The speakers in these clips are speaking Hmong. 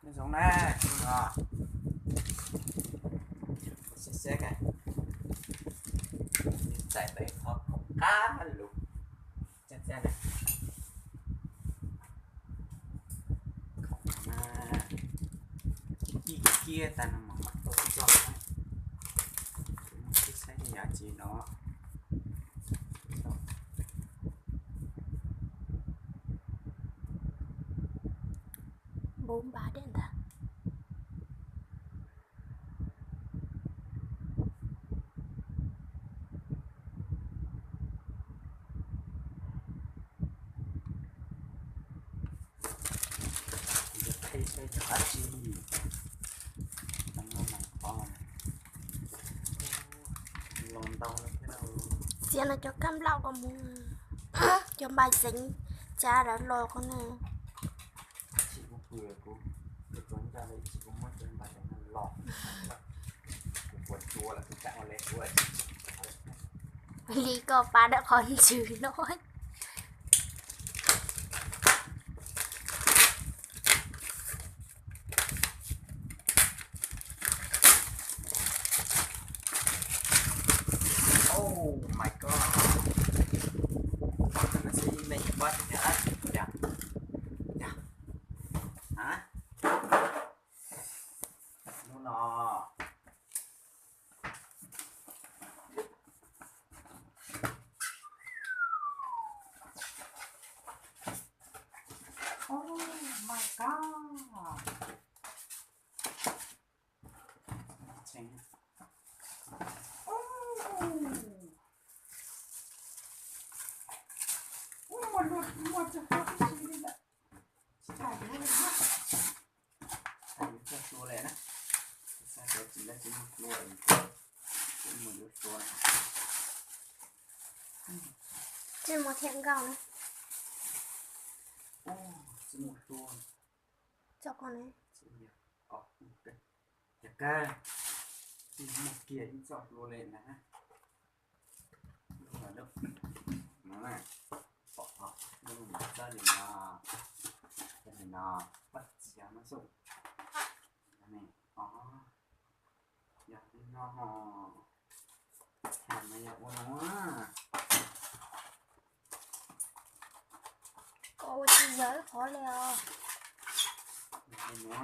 Nyob zoo na, hnub no kuv xyab xyab ka, txais tau ib qho khoom qab lug. Txaj txaj na, khoom no na, ib kiag tag no mas mam tau txog na. Kuv mus xyab xyab yam tsi no. Npau npab diam ntag. Qhib saib yog dab tsi. Tau no mas qhov los ntau lawm thiab. Txiav no cov kab nplaum ko mus, cov npais xeev tsa lawv los ko ne. Tsis kuv pw, kuv pw tsuas ncaj li tsis kuv muab cov npais no los, kuv puas tsuav lawm kuv tsam ua le kuv li koj pab dawm qhov ntswg no. Oh my god. Pom no xwb yeej meej pob tsis nyiam dab tsi yom. Yog, a, hnub no. Oh my god. Ua, muaj luaj, muaj txog plaub tib si li lawm. Tsis tas yuav li na. Tsis tas yuav txog hlua li na. Xav tias tsis, tsis muaj hlua, tsis muaj yuav hlua na. Tsis muaj thiab nkauj na. Tsis muaj hlua. Txoj ko ne. Yog kawg, tsis muaj kiag ib txoj hlua li na. Pom, pom, txawb li no, txawb li no, pab txiav no xwb. Yog li no, yog li no, yog no yog ua no. Koj ua tsis yog ib qhov li os. Yog li no,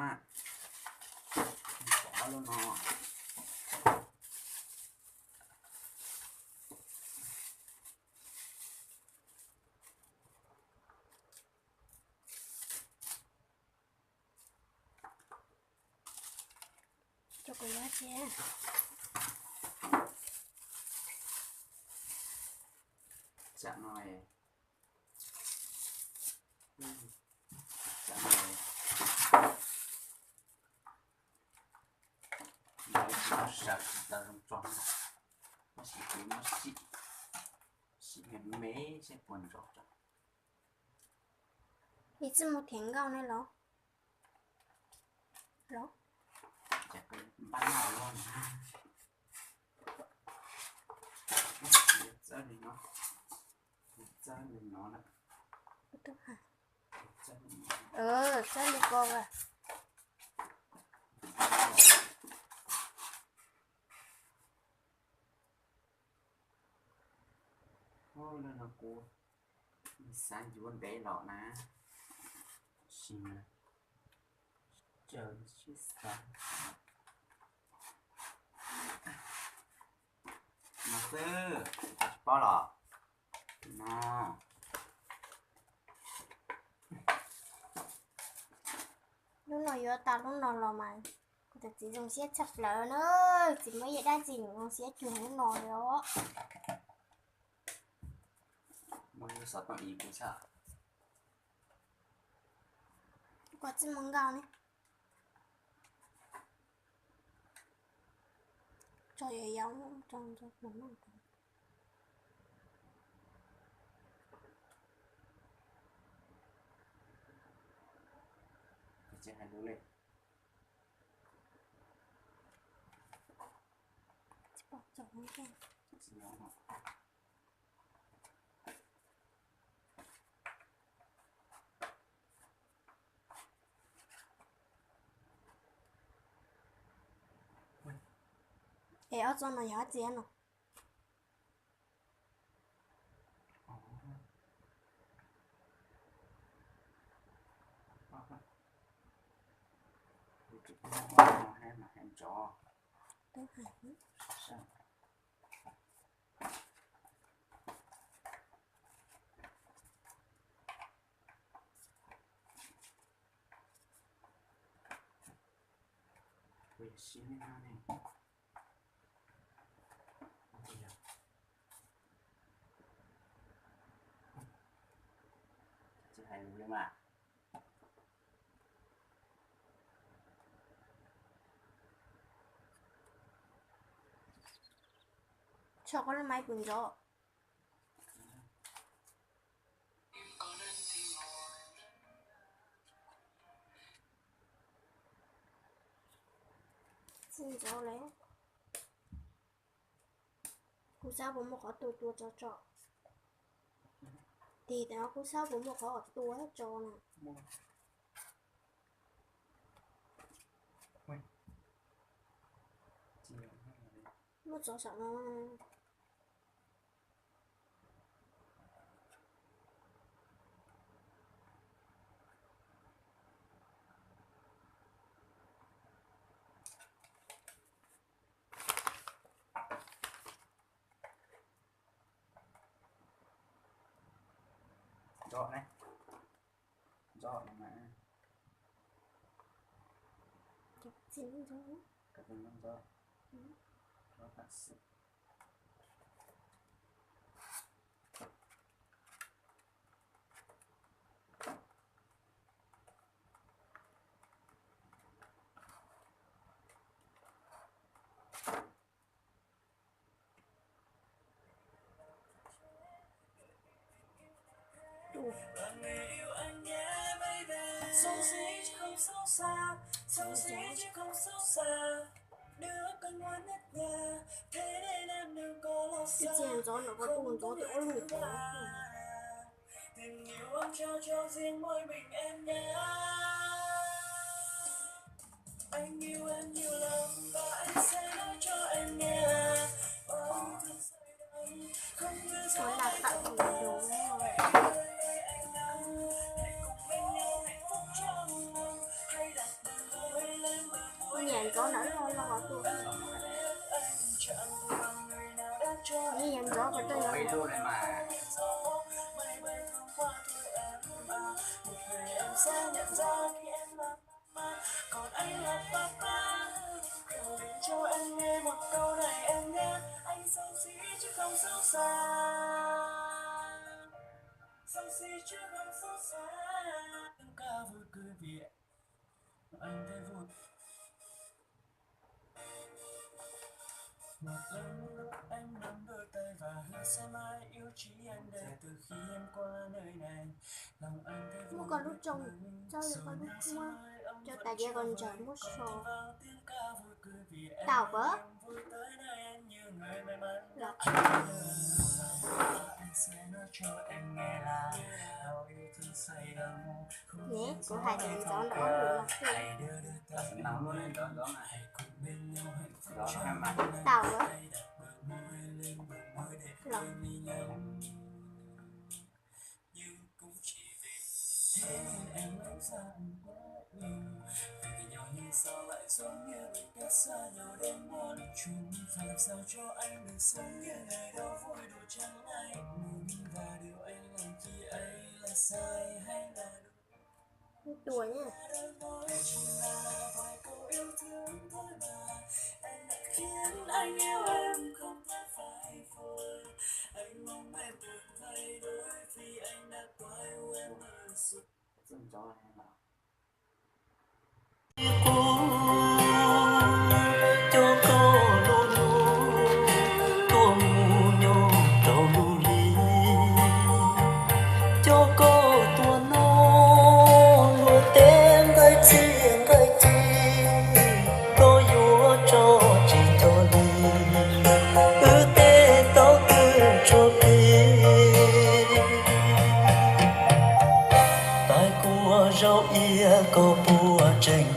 pom lub no. Coj kuv yuav tsi. Tsam no, tsam no lawv tsis muab saw tsis tau zoo tso, tab sis kuv muab sim, sim me me seb puas ntsoov tso. Ib txij mus thiab nkauj ne los? Los? Cas koj npaj noj los? Txawb li no, txawb li no na. Txawb li ko. Ua li no kuv xav yuav ntev los na, sim caw sib xav no xwb, tsis paub los no. Lub no yuav tas lub no los mas kuv tus txiv zoo siab tshaj plaws na. Txiv muaj ib yam dab tsi nws zoo siab cuag lub no li os. Muaj lub xov tooj ib kuv tshaj. Koj txij mus nkauj ne. Tso yog yau tso tso no. Tsis hais lus li. Tsis pom txog no. Ces ob txoj no yog dab tsi no? Tso koj lub máy pus ntov. Tsis ntov li. Kuv xav puas muaj qhov tua tua tso tso. Tig tau kuv xav puas muaj qhov tua tso na. Muab tso saum no. Ntov ne, ntov no mas. Ntov, ntov, ntov. Ib txhia ntxov no koj tuaj ntxov twb ob lub. Ua laj tawm tus ntxov. Nyiam ntxov ntawm loj loj tuaj. Nyiam ntxov ko tuaj. Muab koj lub tso, txhob li koj lub muab cov tais diav ko ntsaws muab so. Tau pab. Los tso. Ne kuv hais tias ntxov ntawm ob lub no xwb. Tau pab. Los. Tua nha. Cov koj lub nug tuaj mus nyob rau lub hli, cov koj tuaj noj luag tej nqaij txiaj nqaij ci, koj yuav tso tsis tau li, wb tej tau twb tso plig. Tais kua zaub iab koj puas tseem